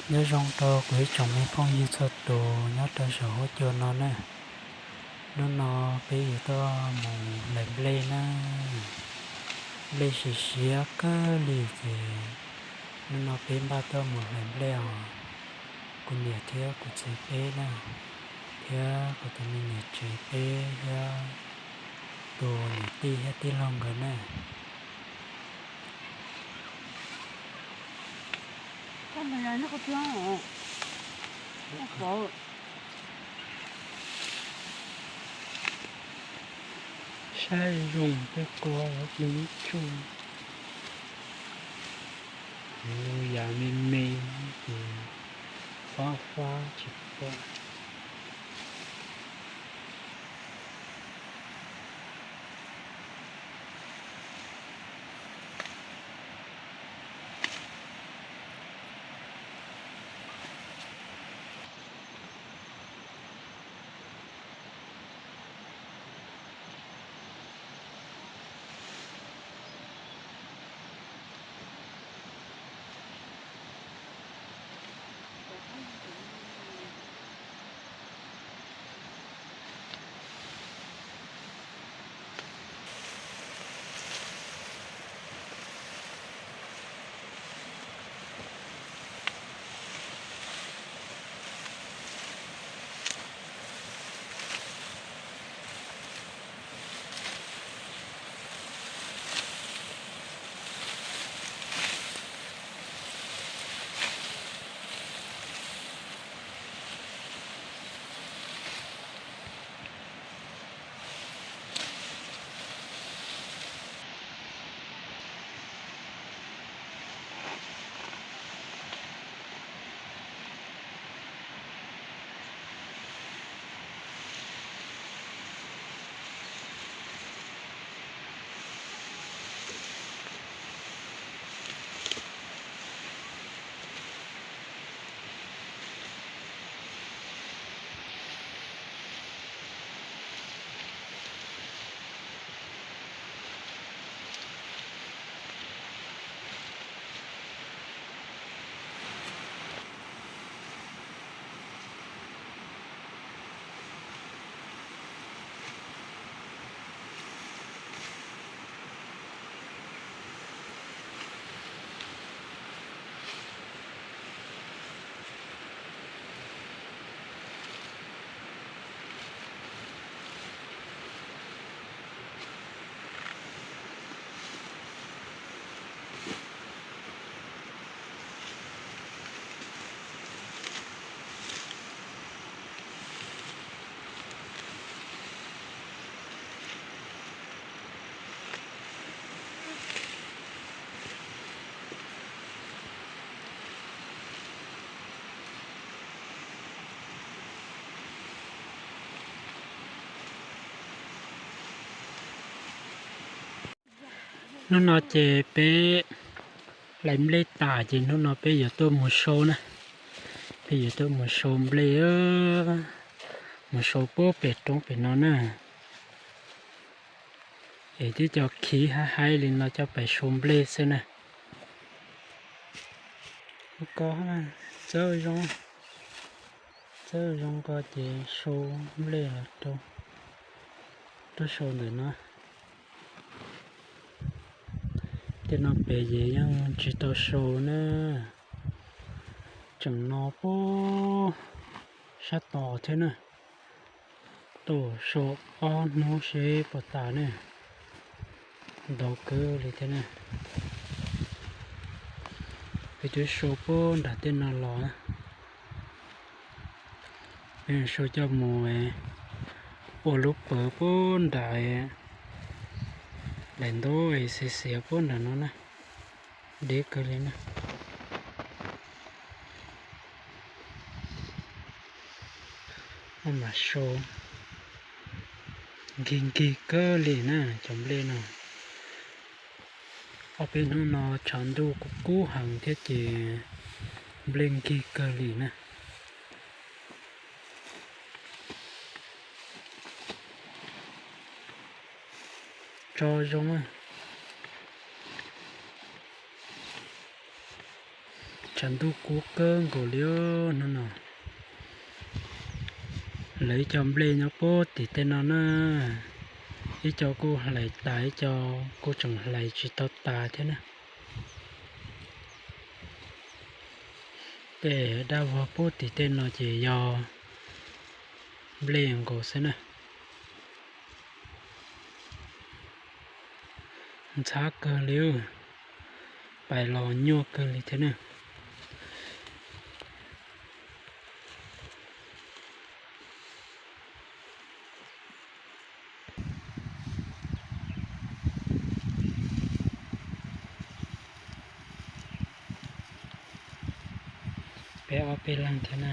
Nyob zoo rau kuv ib tsoom me phooj ywg txhua tus nyob rau saum huab cua no na. Hnub no peb yuav tuaj mus hlais nplej na. Nplej siav siav kawg li ces hnub no peb npaj tuaj mus hlais nplej os. Kuv niam thiab kuv txiv peb na, thiab kuv tus me niam tsev peb thiab tus niam tij thiab tij laug nkawd na. Saib zoo tej ko, ib tsuj, yam me me ces fab fab tsis pom. Hnub no ces peb hlais nplej tas ces hnub no peb yuav tuaj mus sau na. Peb yuav tuaj mus sau nplej, mus sau puag pem roob pem no na. Es twb cov khiv haib haib li no coj pais sau nplej xwb na. Ko, txawb zoo, txawb zoo ko ces sau nplej los rau, tuaj sau ntawm no. Tej no pem ces yeej tsis tau sau na, tseem no puag sab tod thiab na. Tuaj sau ob hnub seb puas tas ne, ntau kawg li thiab na. Peb twb sau puag nram tej no los, peb sau coj mus ua lub pawv puag nram, daim ntaub xiav xiav puag nram no na, deb kawg li na. Maj mam sau, nkig nkig kawg li na cov nplej no. Ob peb hnub no tshav ntuj kuj kub heev thiab ces nplej nkig kawg li na. Tso zoo, Tshav ntuj kub kawg nkaus li hnub no. Lawv ib co nplej nyob puag tim tej no na, ib co kuj hlais tas, ib co kuj tseem hlais tsis tau tas thiab na. Tej dab vog puag tim tej no ces yog nplej nkaus xwb na. Ntxhab kawg li, pais los nyuaj kawg li thiab na. Peb ob peb leeg thiab na.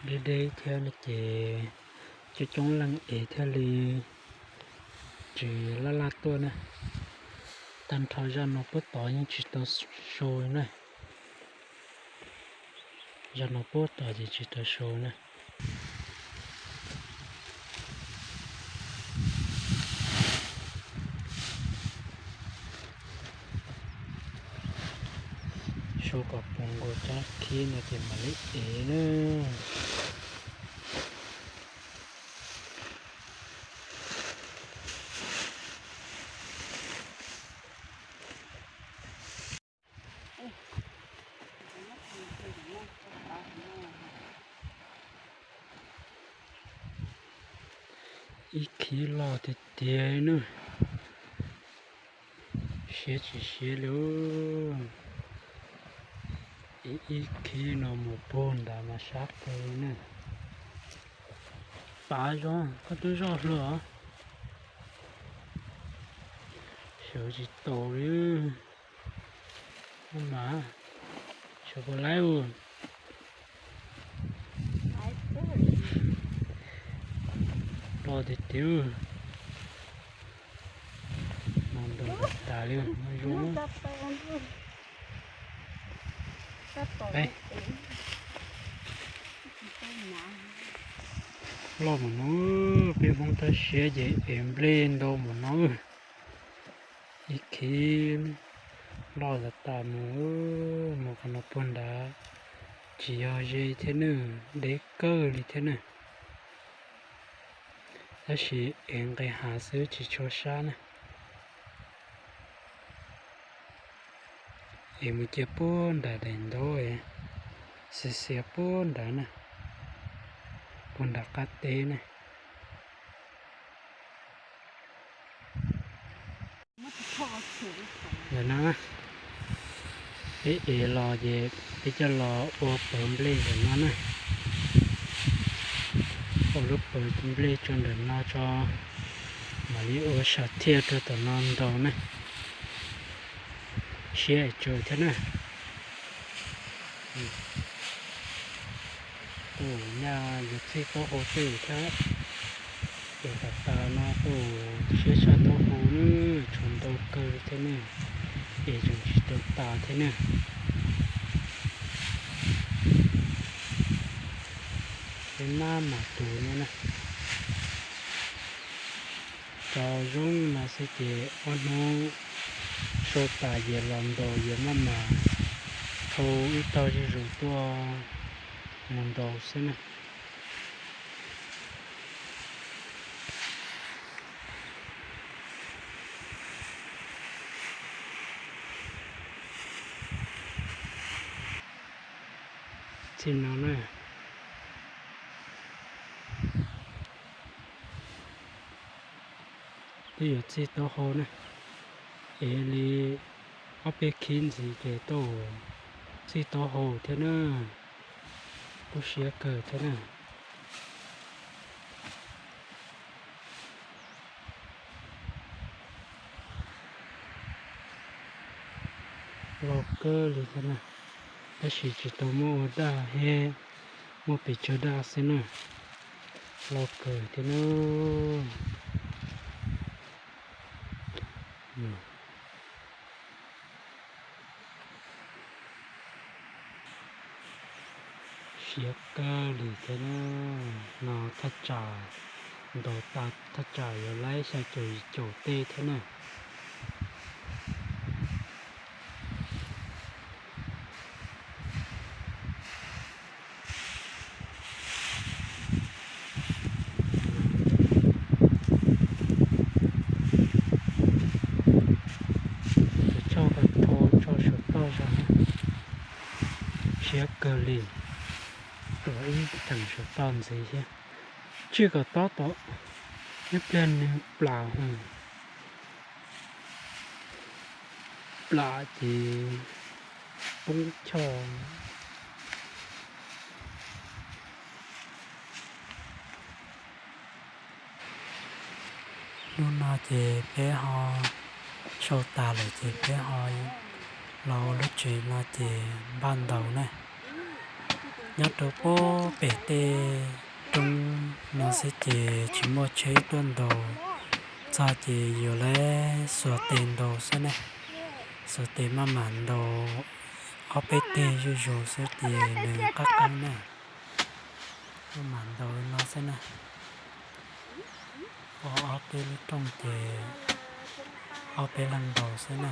Deb deb thiab no ces coob coob leej es thiaj li tsis laj laj tuaj na. Tag nrho zaj no puag tod yeej tsis tau su na. Zaj no puag tod ces tsis tau su na. Su kom puv nkaus tsab khib no ces mam li ev na. Ib khib loj tiag tiag na. Siab tsis siab li. Ib ib khib no mus puag nrad mas sab kawg li na. Pav zoo, koj twb zoj hluas os. Sawv tsis tau li. Mas sawv puas laib ua. Loj tiag tiag. Mas nrog tas li zoo. Loj mus no, peb Hmoob toj siab ces ev nplej ntau mus no. Ib khib loj tas tas mus, mus qhov no puag nrad tsis yog ze thiab nawb, deb kawg li thiab nawb. Tab sis ev nqis hav xwb tsis tshua sab na. Es mus cia puag nram daim ntaub, xiav xiav puag nrad na, puag nram qab teb na. Ntawm no peb ev los ces peb coj los ua pawv nplej ntawm no na. Ua lub pawv nplej tso ntawm no tso, mam li ua sam thiaj rau tom no ntaus na. Siab tsawv thiab na. Tuaj nyaj yuav txhij taub hau tej thiab. Ces tas tas no tuaj siab tshaj taub hau na, tshuav ntau kawg thiab ne, es tseem tsis tau tas thiab ne. Peb maj mam tus no na. Tso zoo no xwb ces ob hnub sau tas ces los ntaus ces maj mam thau ib tog zuj zus tuaj mus ntaus xwb na. Txij no na, twb yuav txhij taub hau na, ev li ob peb khib ntxiv ces tuaj txhij taub hau thiab na, kub siab kawg thiab na. Loj kawg li thiab na, tab sis tsis tau muab ua daj thiab, muab pes tsawg daj xwb na. Loj kawg thiab na. Siab kawg li thiab na. No thaj tsam ntaus tas thaj tsam yuav laib xya caum yim caum tej thiab na. Siab kawg li, tuav ib theem saum toj ntxiv thiab. Tsis kom tob tom, ib pliag nws plam, plam ces poob choj. Hnub no ces peb ho sau tas lawm ces peb ho los ua lub tsev no ces npaj ntaus na. Nyob rau pem tej roob no xwb ces tsis muaj tsheb tuaj ntaus, txog ces yuav lawv xuas tes ntaus xwb na. Xuas tes maj mam ntaus ob peb teg zuj zus xwb ces nws qab qeeb na. Maj mam ntaus li no xwb na. Ua ob peb lub rooj ces ob peb leeg ntaus xwb na.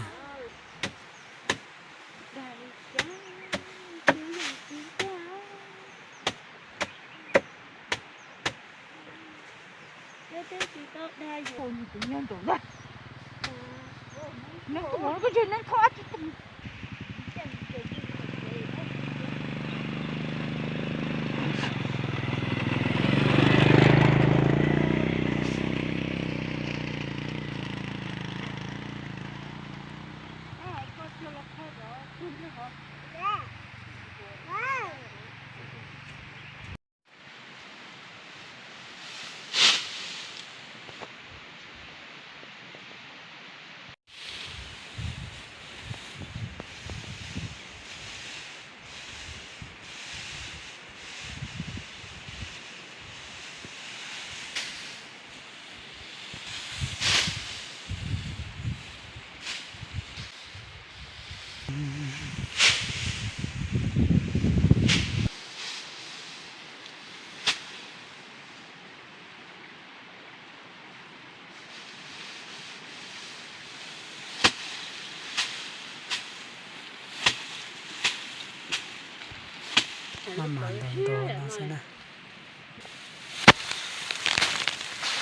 Maj mam ntaus ntaus no xwb na.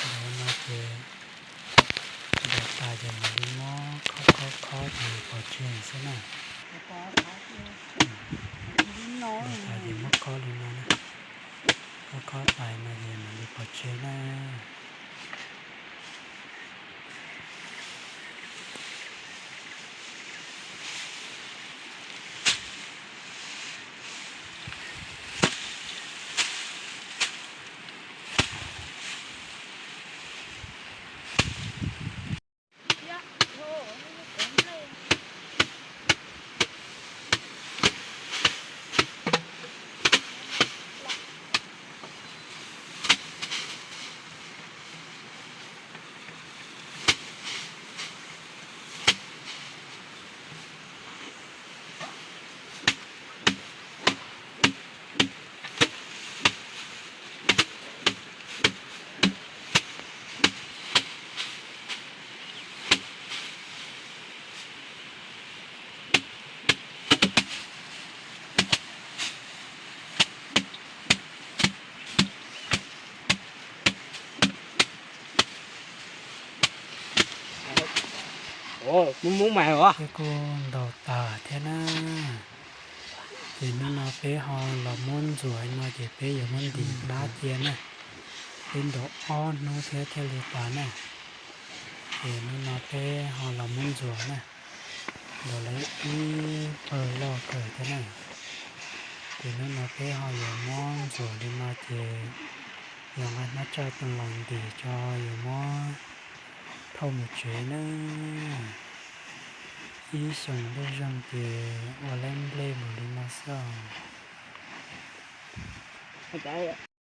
Ntaus no ces ntaus tas ces mam li muab khob khob khob ces pov tseg xwb na. Ntaus tas ces muab khob li no na. Khob khob tas no ces mam li pov tseg na. Ces kuj ntaus tas thiab na. Ces hnub no peb ho los muab ntxuav no ces peb yuav muab ntim plab cia na. Peb ntaus ob hnub thiab thiaj li tas na. Ces hnub no peb ho los muab ntxuav na. Ntaus lawv ib pawg loj kawg thiab na. Ces hnub no peb ho yuav muab ntxuav li no ces yog nqa hnab tsaj tau los ntim tso, yuav muab thauj mus tsev na. Ib xyoos ntuj zeeg ces ua leb nplej mus li no xwb os.